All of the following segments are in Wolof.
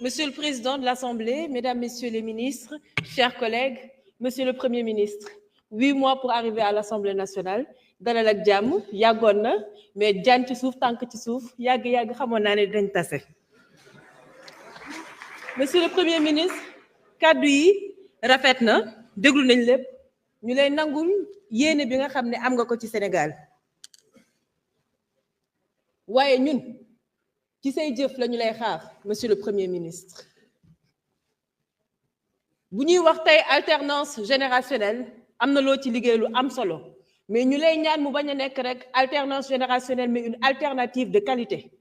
Monsieur le Président de l'Assemblée, Mesdames, Messieurs les ministres, chers collègues, Monsieur le Premier ministre, 8 mois pour arriver à l'Assemblée nationale dalal ak jàmm yàggoon na mais jaan ci suuf tànk ci suuf yàgg-yàgg xamoon naa ne dañ tase. Monsieur le Premier ministre, kàddu yi rafet na déglu nañ lépp ñu lay nangul yéene bi nga xam ne am nga ko ci Sénégal waaye ñun ci say jëf la ñu lay xaar Monsieur le Premier ministre. bu ñuy wax tey alternance générationnelle am na loo ci liggéey lu am solo mais ñu lay ñaan mu bañ a nekk rek alternance générationnelle mais une alternative de qualité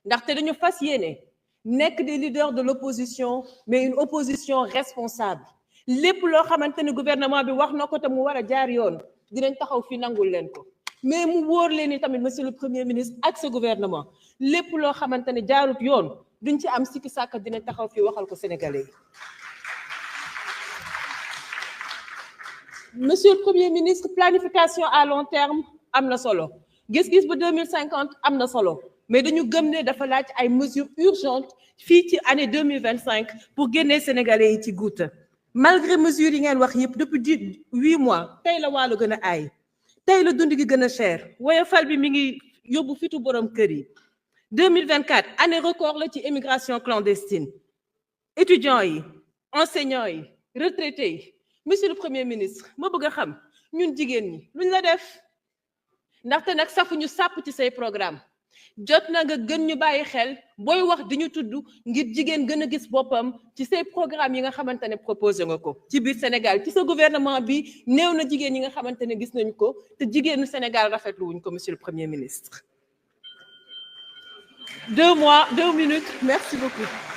ndaxte dañu fas yéene nekk des leaders de l'opposition mais une opposition responsable lépp loo xamante ne gouvernement bi wax na ko te mu war a jaar yoon dinañ taxaw fi nangul leen ko mais mu wóor leen ni tamit monsieur le premier ministre ak ce gouvernement lépp loo xamante ne jaarut yoon duñ ci am sikki sàkk dinañ taxaw fi waxal ko sénégalais yi. Monsieur le Premier ministre, planification à long terme am na solo gis-gis ba 2050 am na solo mais dañu gëm ne dafa laaj ay mesures urgentes fii ci année 2025 pour génne sénégalais yi ci guuta malgré mesures yi ngeen wax yëpp depuis 8 mois tey la wàllu gën a aay tey la dund gi gën a cher woyofal bi mi ngi yóbbu fitu borom kër yi 2024 année record la ci immigration clandestine étudiants yi enseignants yi retraités yi. Monsieur le Premier ministre ma bëgg a xam ñun jigéen ñi luñ la def ndaxte nag safuñu sàpp ci say programme jot na nga gën ñu bàyyi xel booy wax di ñu tudd ngir jigéen gën a gis boppam ci say programme yi nga xamante ne proposé nga ko ci biir Sénégal ci sa gouvernement bi néew na jigéen yi nga xamante ne gis nañu ko te jigéenu Sénégal rafetlu wuñ ko monsieur le Premier ministre. 2 minutes merci beaucoup.